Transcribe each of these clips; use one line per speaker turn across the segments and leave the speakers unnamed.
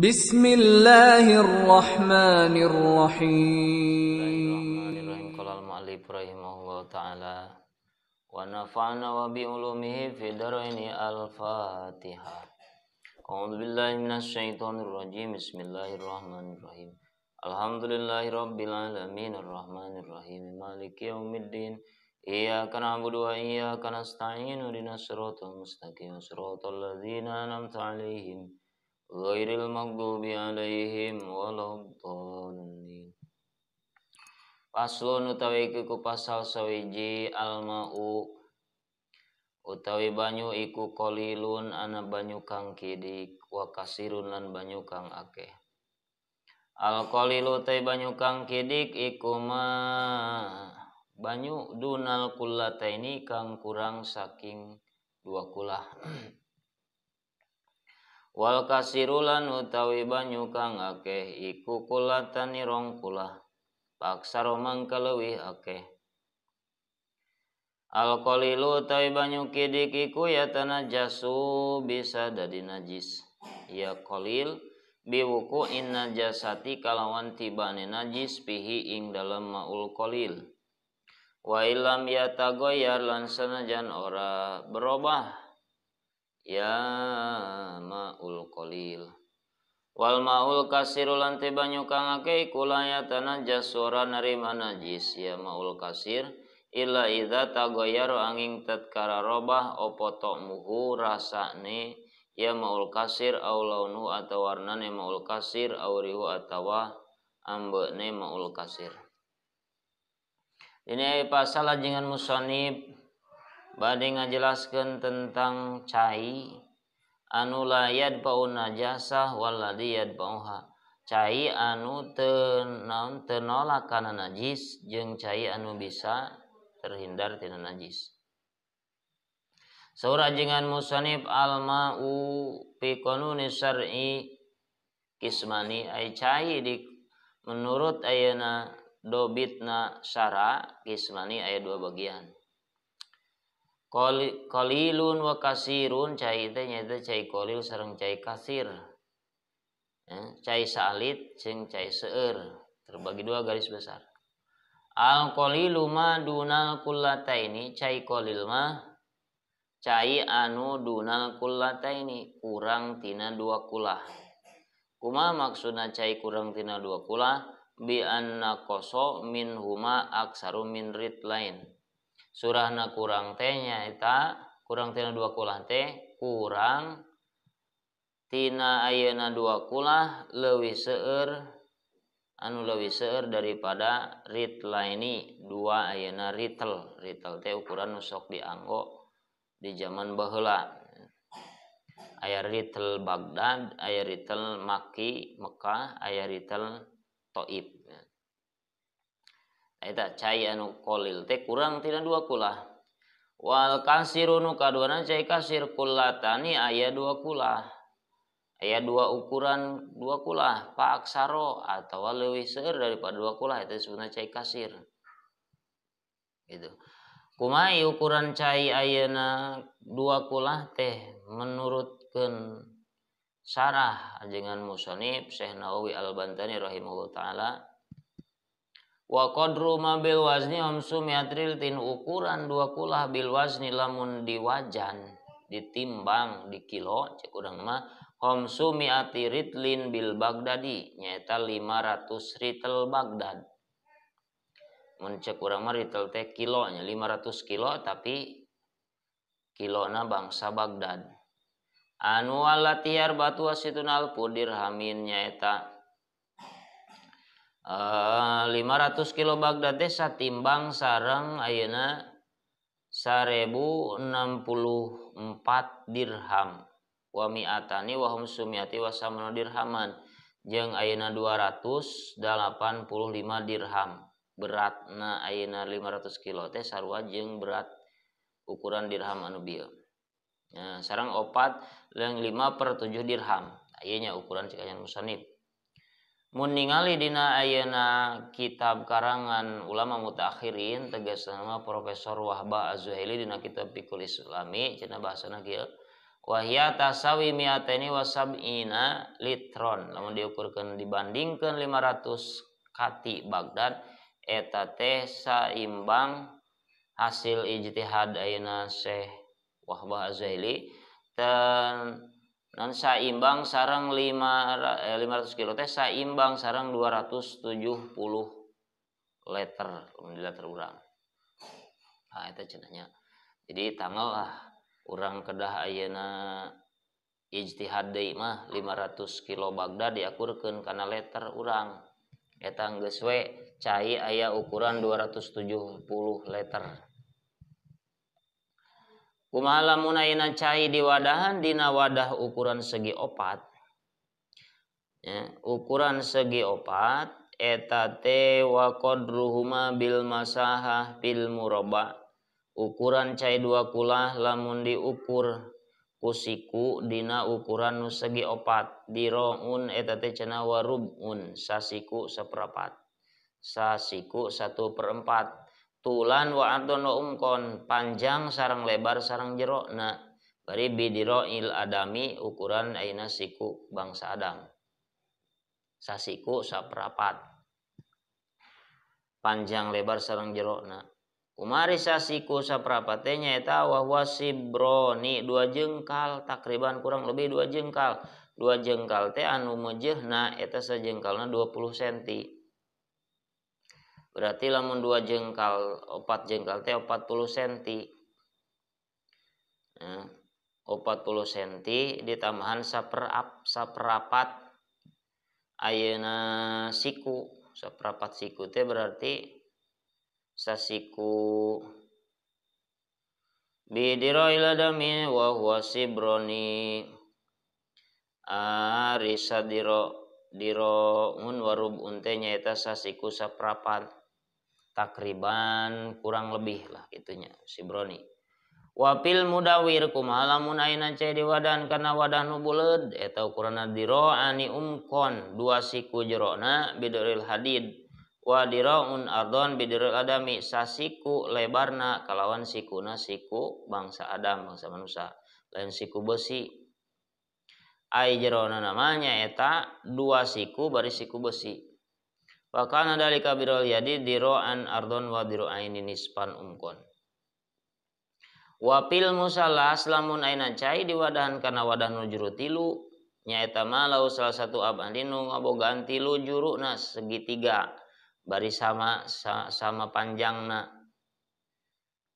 Bismillahirrahmanirrahim.
Bismillahirrahmanirrahim. Qala al-mu'allif rahimahullah ta'ala wa nafa'na wa bi ulumihi fi daraini. Al-Fatihah. A'udzu billahi minasyaitonir rajim. Bismillahirrahmanirrahim. Alhamdulillahi rabbil alamin arrahmanir rahim maliki yaumiddin. Iyyaka na'budu wa iyyaka nasta'in ihdinas siratal mustaqim siratal ladzina an'amta 'alaihim ghairil maghdubi 'alaihim waladdallin. Paslon utawi iku pasal sawiji almau utawi banyu iku qalilun ana banyu kang kidik wa kasirun lan banyu kang akeh. Al qalilu utawi banyu kang kidik iku ma banyu dunal kullataini kang kurang saking dua kulah. Wal kasirulan utawi banyu kang akeh iku kulatani rong kulah paksaro mangka leuwih akeh. Al qalilu utawi banyu kidik iku ya tanajasu bisa dadi najis. Ya qalil biwuku in najasati kalawan tibane najis pihi ing dalem maul qalil. Wa ilam yatagoyar lan sanajan ora berubah ya maul qalil. Wal maul kasiru lan te banyu kang akeh iku la yatanajas ora narima najis ya maul kasir illa idza tagoyar angin tatkara robah opo tokmuhu rasane ya maul kasir au launu atawa warnane maul kasir au rihu atawa ambekne maul kasir. Ini pasal ajengan musonib bade ngajelaskeun tentang cai anu la yadfa'u najasah walladzi yadfa'uha. Cai anu teu naon teu nolak kana najis jeung cai anu bisa terhindar tina najis. Saur ajengan musonib al-ma'u fi qanuni syar'i kismani ai cai di menurut ayeuna dobitna syara kismani aya dua bagian. Qalilun wa kasirun cai teh nyaeta cai qalil sareng cai kasir. Cai saalit jeung cai seueur terbagi dua garis besar. Al qalilu ma dunal kullataini cai qalil mah cai anu dunal kullataini kurang tina dua kulah. Kumaha maksudna cai kurang tina dua kulah? Bi anna qaso min huma aksaru min ritlain. Surahna kurang teh nyaeta kurang tina dua kulah teh kurang tina ayeuna dua kulah leuwih seueur anu leuwih seueur daripada ritlaini dua ayeuna ritel. Ritel teh ukuran nu sok dianggo di zaman baheula. Aya ritel Baghdad, aya ritel Maki Mekah, aya ritel Taif. Eta cai anu qalil teh kurang tina dua kulah. Wal kasiru nu kaduana cai kasir kullatani aya dua kulah. Aya dua ukuran dua kulah pa aksaro atawa leuwih seueur daripada dua kulah eta disebutna cai kasir. Gitu. Kumaha ukuran cai ayeuna dua kulah teh menurutkeun syarah ajengan musonib Syekh Nawawi Al-Bantani rahimahullah taala wa qadru ma bil wazni hamsu miatril tin ukuran dua kulah bil wazni lamun diwajan ditimbang di kilo cek urang mah hamsu miati ritlin bil Baghdadi nyaeta 500 ritel Baghdad. Mun cek urang mah ritel teh kilo nya 500 kilo tapi kilona bangsa Baghdad. Anu allati arbatu wasitun alfu dirhamin nyaeta 500 kilo Baghdad teh satimbang sareng ayeuna 1064 dirham wa mi'atani wa hum sumiati wa samanu dirhaman jeung ayeuna 285 dirham. Beratna ayeuna 500 kilo teh sarua jeung berat ukuran dirham anu bieu. Nah, sareng 4 jeung 5/7 dirham. Ayeuna ukuran cek ayeuna musannif. Mun ningali dina ayeuna kitab karangan ulama mutaakhirin tegasna mah Profesor Wahbah Az-Zuhaili dina kitab Fiqhul Islami cenah bahasana kieu Wahya tasawi mi'ataini wa sab'ina litron. Lamun diukurkeun dibandingkeun 500 kati Baghdad eta teh saimbang hasil ijtihad ayeuna Syekh Wahbah Az-Zuhaili dan non saimbang sareng 500 kilo teh saimbang sareng 270 liter lamun di liter urang. Nah eta cenahnya. Jadi tanggal lah urang kedah ayeuna ijtihad deui mah 500 kilo Baghdad diakurkeun kana liter urang. Eta geus we cai aya ukuran 270 liter. Kumaha lamun ayeuna cai diwadahan dina wadah ukuran segi opat. Ya, ukuran segi opat eta teh wa qadruhuma bil masahah bil murabba. Ukuran cai dua kulah lamun diukur ku siku dina ukuran nu segi opat diroun eta teh cenah warubun sasiku seperempat. Sasiku 1/4. Tulan wa ardon wa umkon panjang sareng lebar sareng jerona bari bidiroil adami ukuran ayeuna siku bangsa Adam sasiku saperapat panjang lebar sareng jerona kumari sasiku saperapat teh nyaeta wa huwa sibroni 2 jengkal takriban kurang lebih 2 jengkal 2 jengkal teh anu meujeuhna eta sajengkalna 20 senti. Berarti lamun 2 jengkal, 4 jengkal teh 40 senti. Nah, 40 senti ditambahan saperapat ayeuna siku. Saperapat siku teh berarti sasiku bidiroil adami wa huwa sibroni arisa diro un warub teh nyaeta sasiku saperapat. Takriban kurang lebih lah gitunya sibroni. Wapil mudawir kumaha lamun ayeuna cai diwadan kana wadah nu buleud eta ukuranna diroani umkon 2 siku jerona bidoril hadid wa diraun ardon bidoril adami sasiku lebarna kalawan sikuna siku bangsa Adam bangsa manusia lain siku besi. Ai jerona namanya eta 2 siku bari siku besi. Wakana dalika birol yadi diro'an ardon wa diro'aini nispan umkon. Wapil musalas lamun aina cai diwadahan kana wadah nu juru tilu nyaeta malau salah satu abadin nu ngabogaan tilu juruna segitiga bari sama sama panjangna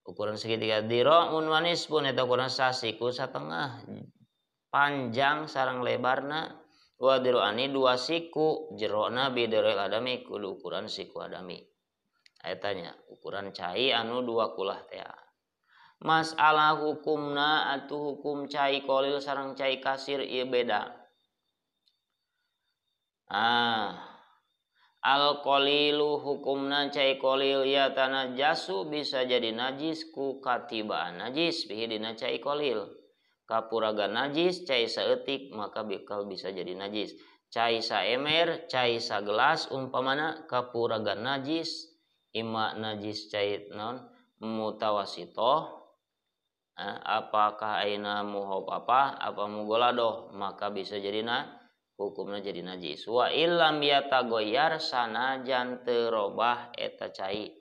ukuran segitiga diro'un wa nisfun eta ukuran sasiku satengah panjang sareng lebarna wa diro'ani 2 siku jerona bidoril adami kudu ukuran siku adami. Etanya ukuran cai anu 2 kulah teh. Masalah hukumna atuh hukum cai kolil sareng cai kasir ieu beda. Al qalilu hukumna cai kolil ya tanajasu bisa jadi najis ku katibaan najis bihi dina cai kolil. Kapuraga najis cai saeutik maka bakal bisa jadi najis. Cai saemer, cai sagelas umpamana kapuraga najis ima najis cai non mutawasitoh apakah aina muhob apa mugoladoh maka bisa jadi na hukumna jadi najis. Wa illam yatagoyar sanajan teu robah eta cai.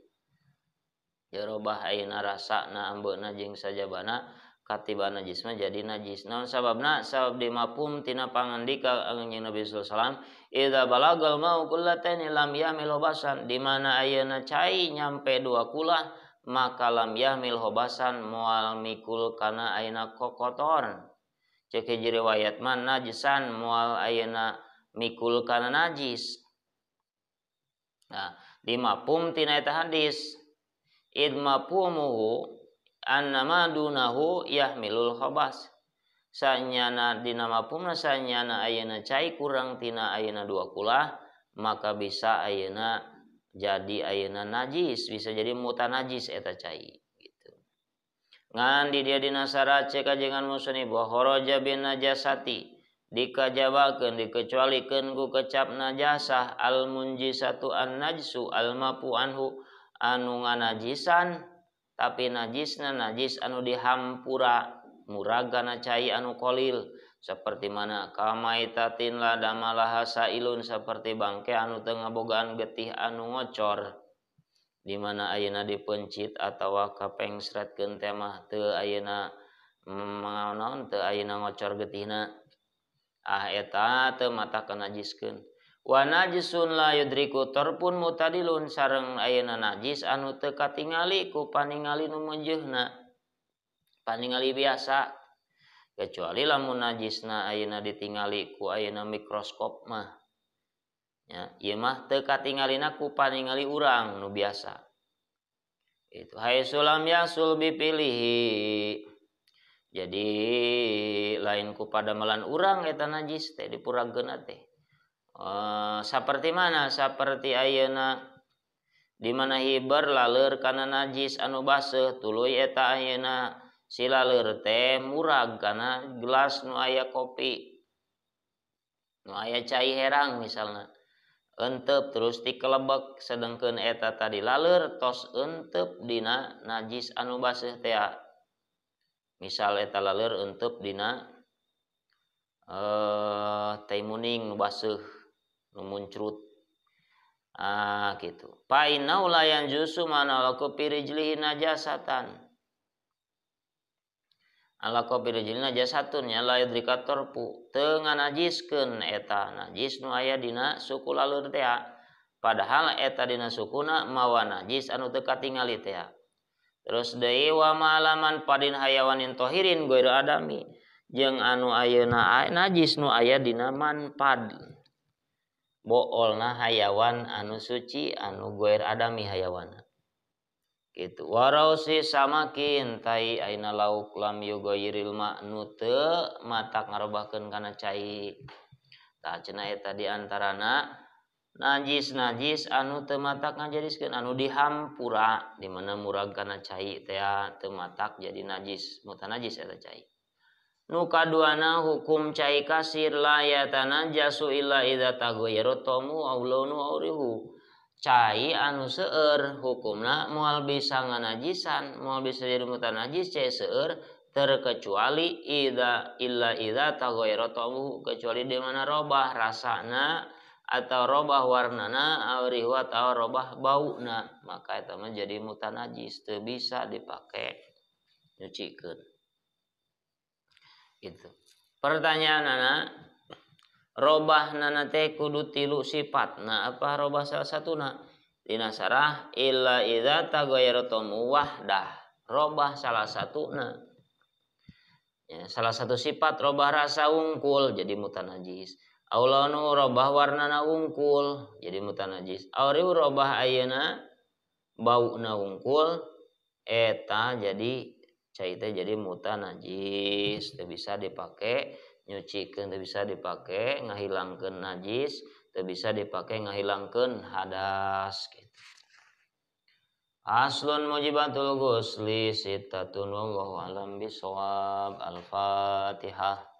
Teu robah aina rasana ambeuna jeung sajabana katiba najis mah jadi najis. Naon sababna? Sabab dimapum tina pangandika anjeun Nabi sallallahu alaihi wasallam, idza balagal mau kullataini lam yahmil hobasan, di mana ayeuna cai nyampe 2 kulah maka lam yahmil hobasan moal mikul kana ayeuna kokotor. Cek hiji riwayat man najisan moal ayeuna mikul kana najis. Nah, dimapum tina eta hadis id mafhumuhu annama dunahu yahmilul khabas. Sanyana dina mafhumna sanyana ayeuna cai kurang tina ayeuna 2 kulah maka bisa ayeuna jadi ayeuna najis, bisa jadi mutanajis eta cai gitu. Ngan di dia dina syarat cek kajengan musnib wa kharaja bin najasati dikajabakeun dikecualikeun ku kecap najasah al munjisatu an najsu al mafu anhu anu nganajisan tapi najisna najis anu dihampura. muragana cai anu qalil seperti mana kamaitatin ladamalaha sailun seperti bangke anu teu ngabogaan getih anu ngocor di mana ayeuna dipencit atawa kapengsretkeun teh mah teu ayeuna naon teu ayeuna ngocor getihna ah eta teu matak najiskeun. Wa najisun la yudriku tarpun mutadilun sareng ayeuna najis anu teu katingali ku paningali nu meujeuhna paningali biasa kecuali lamun najisna ayeuna ditingali ku ayeuna mikroskop mah nya ieu mah teu katingalina ku paningali urang nu biasa itu haitsu lam yasul bipilihi. Jadi lain ku padamelan urang eta najis teh dipuragkeun teh. Saperti mana? Saperti ayeuna di mana hiber laleur kana najis anu baseuh tuluy eta ayeuna si laleur teh murag kana gelas nu aya kopi nu aya cai herang misalna entep terus dikelebek sedengkeun eta tadi laleur tos entep dina najis anu baseuh teh. Misal eta laleur entep dina teh muning nu baseuh nu muncrut ah gitu. Fa inna la yanjusu mana laku pirijlihi najasatan ala kopirijlihi najasatun nya la yudrika tarpu teu nganajiskeun eta najis nu aya dina suku laleur teh padahal eta dina sukuna mawa najis anu teu katingali teh. Terus deui wa malaman padin hayawanin tohirin ghairu adami jeung anu ayeuna najis nu aya dina manpad boolna hayawan anu suci anu ghair adami hayawana kitu. Warausi samakin tai aina lauk lam yughayyiril ma nu teu matak ngarobahkeun kana cai. Tah cenah eta di antarana najis-najis anu teu matak ngajadiskeun anu dihampura di mana murag kana cai teh teu matak jadi najis mutanajis eta cai. Nu kaduana hukum cai kasir la yatanajasu illa idza taghayyara tamu aw launu aw rihu. Cai anu seueur hukumna moal bisa nganajisan, moal bisa jadi mutanajis cai seueur terkecuali idza illa idza taghayyara tamu kecuali di mana robah rasana atau robah warnana aw rihu atau robah bauna maka eta mah jadi mutanajis teu bisa dipake nyucikeun. Gitu. Pertanyaanana robah nana teh kudu tilu sifatna apa robah salah satuna? Dina sarah illa idza taghayyara tamu wahdah robah salah satuna. Ya, salah satu sifat robah rasa wungkul jadi mutanajis. Aulanu robah warnana wungkul jadi mutanajis. Auriu robah ayeuna bauna wungkul eta jadi cai teh jadi mutanajis teu bisa dipake nyucikeun, teu bisa dipake ngahilangkeun najis, teu bisa dipake ngahilangkeun hadas gitu. Aslun mujibatul ghusli sittatun wallahu alam bisawab. Al-Fatihah.